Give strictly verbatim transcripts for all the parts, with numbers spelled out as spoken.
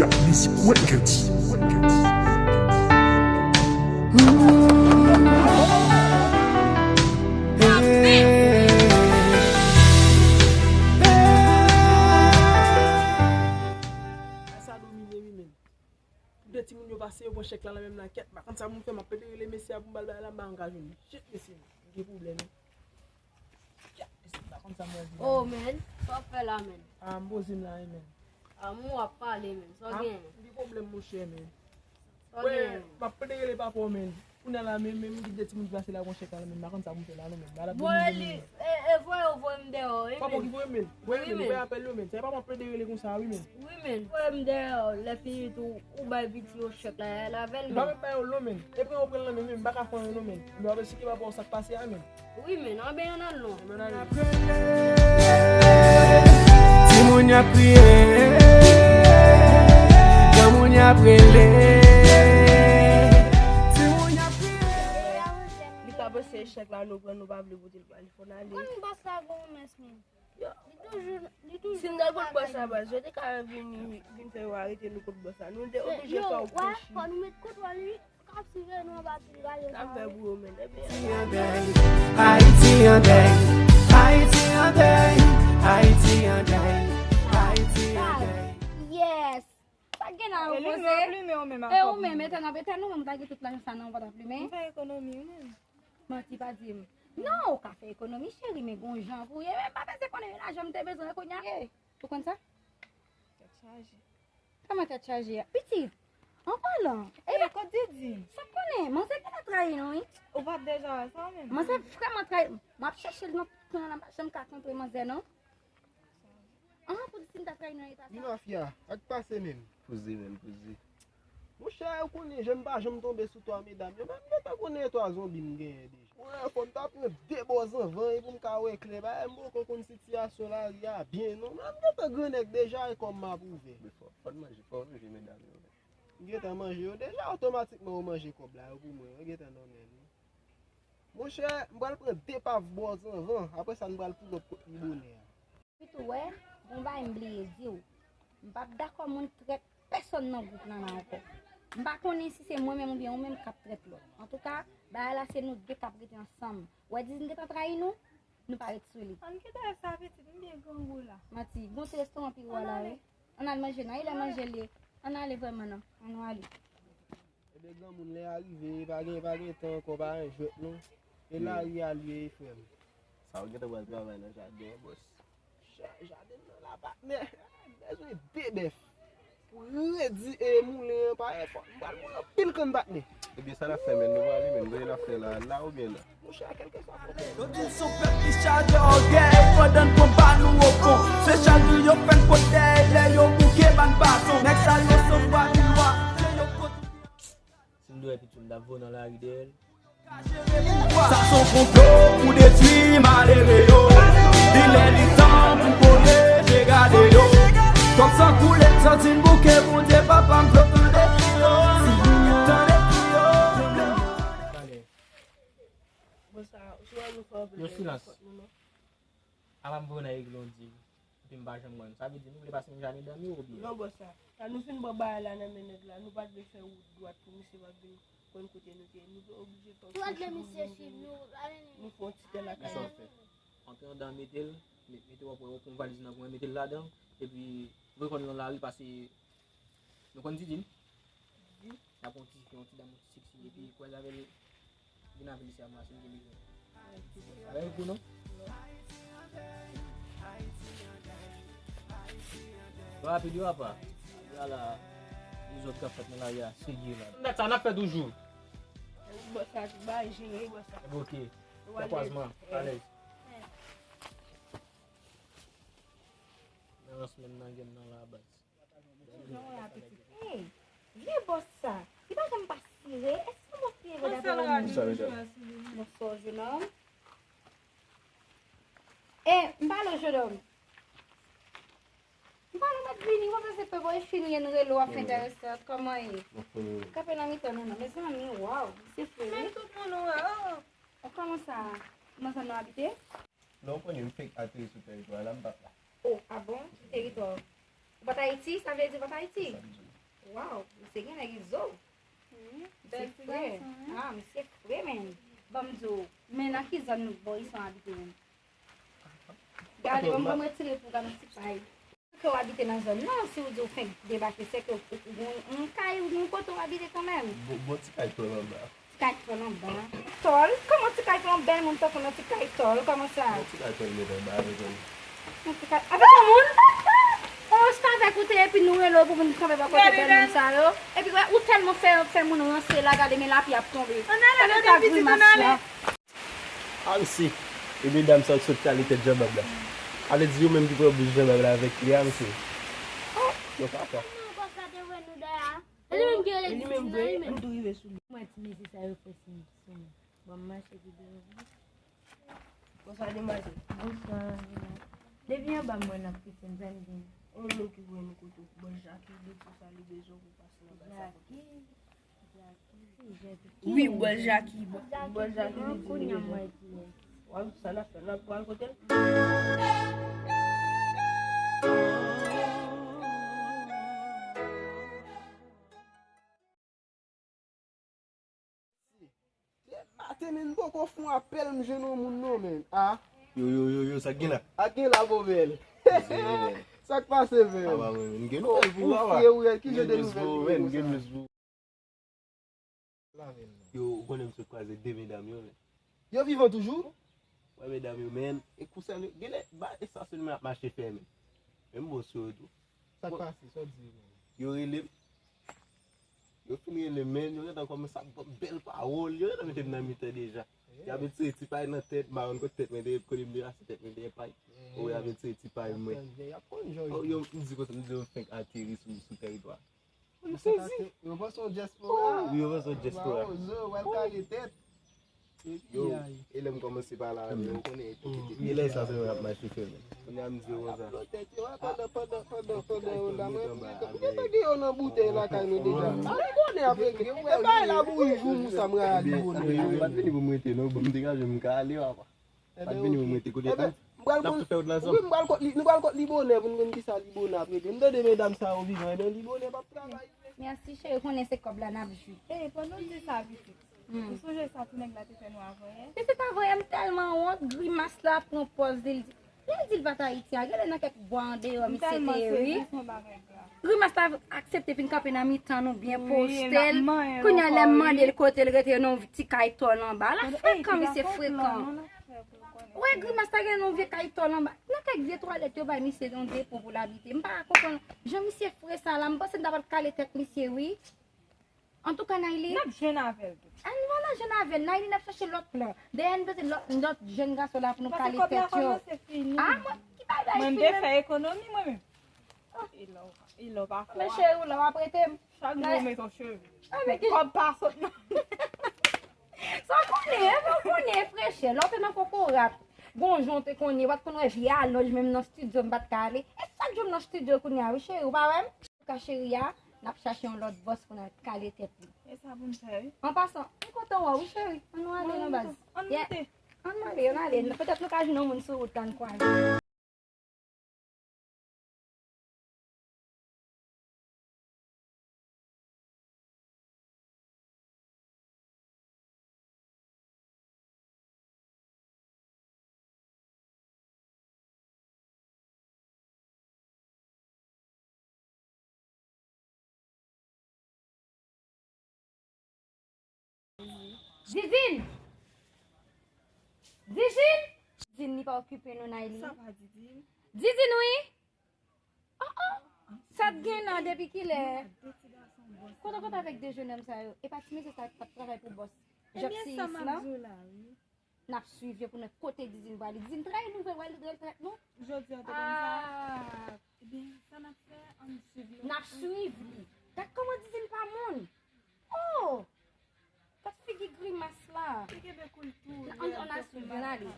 Music Records. Sa domine wi menm. De timoun yo pase, yo pran chèk la nan men m nan kèt. M pa konn sa pou m fè, m ap plede rele mesye a pou m ba l bagay la, m pa angaje m. Shit, mesye, m gen pwoblèm wi. Shit, mesye, m pa konn sa m pral di la. Oh, man, sa w ap fè la, man? Ah, m poze m la wi, man. Ah, moun w ap pale, man. Sa w genyen? M gen pwoblèm, monchè, man. Sa w genyen? M ap plede rele papa w, man. Kounye a la, men, men, m gen de timoun ki pase la, pran chèk la, men m pa konn sa pou m fè la, non, men. Voye li, e, e, voye yo, voye m deyò, wi, men. Papa w ki voye m, men. Voye m, men. Voye apèl yo, men. Se pa m ap plede rele konsa, wi, men. Wi, men. Voye m deyò, lè fini tou, ou bay piti yo chèk la, y al avè l, men. M pa mèt ba yo, non, men. E pran yo pran l nan men m, men. M pa ka fè anyen, non, men. Men apre si ki papa w sa k pase a, men. Wi, men, anben ann al non. Timoun y ap kriye. Granmoun y ap rele. Timoun y ap kriye. Li ka panse chèk la nou pran, nou pa vle pote l ba li, fò n ale. Kòm bòs la gon mès, men. Yo. Li toujou, li toujou. Si n t al kot bòs la, baz, yo te ka vin, vin fè yo arete nou kot bòs la. Nou te oblije fè yon pwochi. Fò nou met kontwòl, wi. K ap siveye nou anba pil gade sa, wi. N ap fè pou yo, men. Ayiti an dèy, Ayiti an dèy, Ayiti an dèy, Ayiti an dèy. Yes! Sa k gen la, yo poze? E ou menm, etèn ap etèn, ou menm, ou ta gen tout lajan sa nan, ou pa t ap limen. M fè ekonomi, ou menm. Manti pa di m. Non, ou ka fè ekonomi, cheri, men gon jan pou ye, men m pa bezwen konnen lajan m te bezwen kounye a. Ou konn sa? Tèt chaje. Kòman tèt chaje a? Pitit, an palan, e, kot Didi? Sa k konnen? Manzè gentan trayi nou, wi. Ou pa t deja wè sa, ou menm? Manzè vrèman trayi. M ap chèche l nan kounye a la, m pa janm ka kontre manzè, non. An, pou di si m ta trayi nan eta sa. Di mafya, sa k pase menm? Poze, menm, poze. Monchè, ou konnen, jan m pa janm tonbe sou twa medam yo, men m gentan konnen e twa zonbi m genyen deja. Mwen, fò m ta pran de bò zanvan e pou m ka wè klè, bagay m poko konn sitiyasyon lari a byen, non. Men m gentan grannèg deja, e kòm m ap ouvè. Men fò, fò n manje, fò n manje medam yo, men. M gentan manje yo deja, otomatikman yo manje kòb la, yo pou mwen, yo gentan nan men nou. Monchè, m pral pran de pav bò zanvan, apre sa n pral pull up kot li bonè a. Pitit ou wè, gon bagay m bliye di w. M p ap dakò moun trèt pèsonn nan gwoup lan la ankò. M pa konnen si se mwen menm oubyen ou menm k ap trèt lòt. Antouka, bagay la se nou de k ap rete ansanm. Ou wè Didi gentan trayi nou, nou pa ret sou li. Ann kite sa pitit, m byen grangou la. Manti, gon ti restoran pi wo la wi. Ann al manje non, e lè manje l ye. Ann ale vrèman non, ann nou ale. Ebyen granmoun lè a rive, pa gen, pa gen tan ankò, pa gen jwèt non. E lari a l ye, frè m. Sa w gentan pral travay nan jaden an, bòs? Jaden nan la, patnè. Bezwen de bèf. Pou redi e moulen an, pa gen fòs. M pral moulen anpil kann, patnè. Ebyen sa n ap fè, men nou prale, men nou gen afè la, la oubyen la? Monchè, kèlkeswa kote. Yo di n se yon pèp ki chaje ògèy, pandan n pran ba nou o fon. Se chak jou yo fè n pote lè yo bouke ba n baton. Nèg sa yo se vwa di lwa, se yo kot. Si m te wè pitit m, m t ap voye nan lari dèyè l. Sa se yon konplo pou detwi malere yo. Li lè li tan pou koreje gade yo. Kòm san koule, santi n bouke, Bondye papa m flot tande kri yo. Si w tande kri yo. Bon, sa, ou sou wè nou fè anpil bagay nan kont nou, non? Apa m voye nan eglon di, epi m pa janm wè n. Sa vle di nou vle pase menm jan medam yo oubyen? Non, bòs la. Sa nou fin pran bagay la nan men nèg la, nou pa t vle fè wout dwat pou misye pa vin konn kote nou te ye. Nou te oblije fè yon pwochi pou nou vin, nou fè yon ti tè lakay nou. Antre andan, mete l, mete, mete w ap wè yon valiz nan kwen, mete l ladan, epi voye kò n nan lari, pase Nou konn Didi n? N ap pran yon ti, yon ti dam, yon ti seksi, epi kwè avè l, vin avè l isi a, mache, nou gen bezwen. Sa pa gen gou non? Yo rapid, yo apa. Ala, dezòd k ap fèt nan lari a, serye la. Dat sa n ap fè toujou. Bòs la, tout bagay jere, bòs la. Ok. Bon kwazman, alèz. Nan rans menm nan gen nan la baz. Jan w la pitit. Ey, vye bòs sa. Li pa janm pa sire. Èske w ap sire vre dapre ou menm? Bonswa, medam. Bonswa, jenòm. E, m pale w, jenòm. M pale w, mèt vini, w ap pase pè bò, e fini, n rele w, w ap fè entèresan, kòman ye? Kanpe nan mitan nou, non. Mezanmi, waw, se fre, wi. Men tout moun ou wè, oh. Kòman sa? Kòman sa nou abite? Non, ou konnen m fenk ateri sou teritwa la, m pa t la. Oh, ah bon? Sou teritwa w. Ou pa t Ayiti? Sa vle di ou pa t Ayiti? Sa m di w. Waw, misye gen nèg izo. Wi, bèl ti gason, wi. Ah, misye fre, men. Ban m di w, men nan ki zòn nou bò isan abite menm? Gade, ban m, ban m retire pou w gade yon ti kay. Ke w abite nan zòn nan, si w di w fenk debake, se ke w, w, w, yon kay, yon kote w abite kanmenm. Bon, bon ti kay tòl anba. Ti kay tòl anba. Tòl? Kòman ti kay tòl? Bèl moun tankou nan ti kay tòl, kòman sa? Yon ti kay tòl met anba avèk yon... Yon ti kay avèk yon moun? On restavèk ou te, epi nou rele w pou vin kanpe bò kote bèl moun sa yo. Epi wè, ou tèlman fè, fè moun ranse la, gade men lapli ap tonbe. Gade ta grimas la. Al se, e medam sa yo k sot kale tèt Jan Bab la. Ale di yo menm ki pran bous Jan Bab la avèk li a, mesye. Yo kaka. Li menm vre, m tou rive sou li. Mwen ti mesye sa yo fè sou mwen. Bon, m mache pi devan. Bonswa, demwazèl. Bonswa, Renan. Depi anba mwen n ap piti, m fè m gen. On moun ki voye nou kote w, bòs Jaki, li di sa li bezwen pou pase nan bay sa kote. Jaki, Jaki. Wi, bòs Jaki, bò-, bòs Jaki, li di li bezwen. Kounye a m wè kiyès. Wè, sa n ap fè, n ap pral kote l. Depi maten, men, m poko fè yon apèl, m jwenn yon moun non, men. Ah. Yo, yo, yo, yo, sa k gen la? A gen la, Bobèl. Sa k pase, men? Apa, men, m gen nouvèl pou ou, apa. Ou fye, ou rèd, ki jan de nouvèl ki gen konsa? M gen news pou ou. Yo, ou konnen m sot kwaze de medam yo, men. Yo vivan toujou? Wè medam yo, men, e konsène, genlè, ba estasyon men ap mache fèmen. Men m bon sou yo tou. Sa k pase? Sa w di, men? Yo rele m. Yo fin rele m, men, yo gentan kòmanse ap ban m bèl pawòl. Yo gentan mete m nan mitan deja. Y ap retire ti pay nan tèt, m pa konn kot tèt mwen te ye, kote m te rase tèt mwen te gen pay. O, y ap retire ti pay mwen. Oh, yo, m di konsa, m di yo fenk ateri sou, sou tèritwa. M sezi. Yo panse yon dyaspora. Wi, yo panse yon dyaspora. Yo, e lè m kòmanse pale avè yo, ou konnen, e lè sa se yon ap mache fè, men. Kounye a m di yo konsa. Pandan, pandan, pandan, pandan yo la, mwen, mwen, mwen te gen yo nan boutèy lakay nou deja. Li bonè ap regle. E bay la bouyi jou mousa mwen a li bonè. M pa t vini pou m rete, non, bon, m degaje m, m ka ale, papa. Pa t vini pou m rete kote nou. N ap tou fè wout la ansanm. Wi, m pral kot li, nou pral kot li bonè pou n konn kisa li bonè ap regle. M tande medam sa yo vivan, ebyen li bonè p ap travay vre. Mèsi cheri, konnen se kòb la n ap jwi. E, pandan w di sa, pitit, ou sonje sa ti nèg la te fè nou avanyè? Pitit, avanyè m tèlman wont, grimas la pran pòz li, li di, lè l di l pa t Ayiti a, genlè nan kèk bwa andeyò misye te ye, wi. Grimas la aksepte vin kanpe nan mitan nou, byen poste l. Kounye a lè m mande l kote l rete nan yon ti kay tòl anba. La frekan, misye frekan. Wè, grimas la gen yon vye kay tòl anba. Nan kèk vye twalèt yo bay misye yon depo pou l abite. M pa konprann jan misye fre sa la. M panse m ta pral kale tèt misye, wi. Antouka, Nayli. N ap jwenn avè l tou. Ann, ann jwenn avè l. Nayli, n ap chache lòt plan. Dèyè n mete lòt, lòt jèn gason la pou nou kale tèt yo. Paske kòb la kòmanse fini. Ah, mwen, ki bagay fini. Mwen, m te fè ekonomi, mwen menm. E lè w, e lè w pa fè. Men cheri, w la w ap rete m. Chak jou w mete yon cheve. Kòb pa sot nan. Sa w konnen, epi w konnen, frechè. Lè w te nan kokorat, gon jan w te konnen, w pa t konn wè vye alonj menm nan estidyo, m pa t ka ale. E chak jou m nan estidyo kounye a, wi, cheri, w pa wè m? Antouka, cheri a, n ap chache yon lòt bòs pou n al kale tèt li. E sa pou n fè, wi. An pasan, m kontan wè w, wi, cheri. Ann nou ale, non, baz. Ann moute. Ann ale, ann ale. Petèt nou ka jwenn yon moun sou wout la, n kwaze. Didine! Didine! Didine, li pa okipe nou, Nayli. Sa pa Didine? Didine, wi! Oh, oh! Sa t gen la depi kilè? Kote w konn avèk de jennonm sa yo? E pa ti mesye sa k ap travay pou bòs Jacques Seyis la? N ap swiv yo pou n wè kote Didine prale. Didine trayi nou vre, wè l, wè l trèt nou. Jodi a te konn sa. Ah. Ebyen, sa n ap fè, ann swiv yo. N ap swiv li. Gad kòman Didine pa moun. Oh! Gad figi grimas la. Li kenbe kou l tou. Ann, ann al swiv yo, ann ale.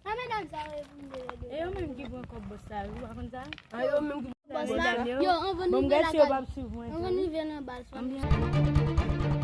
Sa medam sa yo ye pou m rele. E yo menm ki pran kòb bòs la, ou pa konn sa? A, yo menm ki pran kòb bòs la. Yo, anvan nou rive lakay, anvan nou rive nan baz, fò nou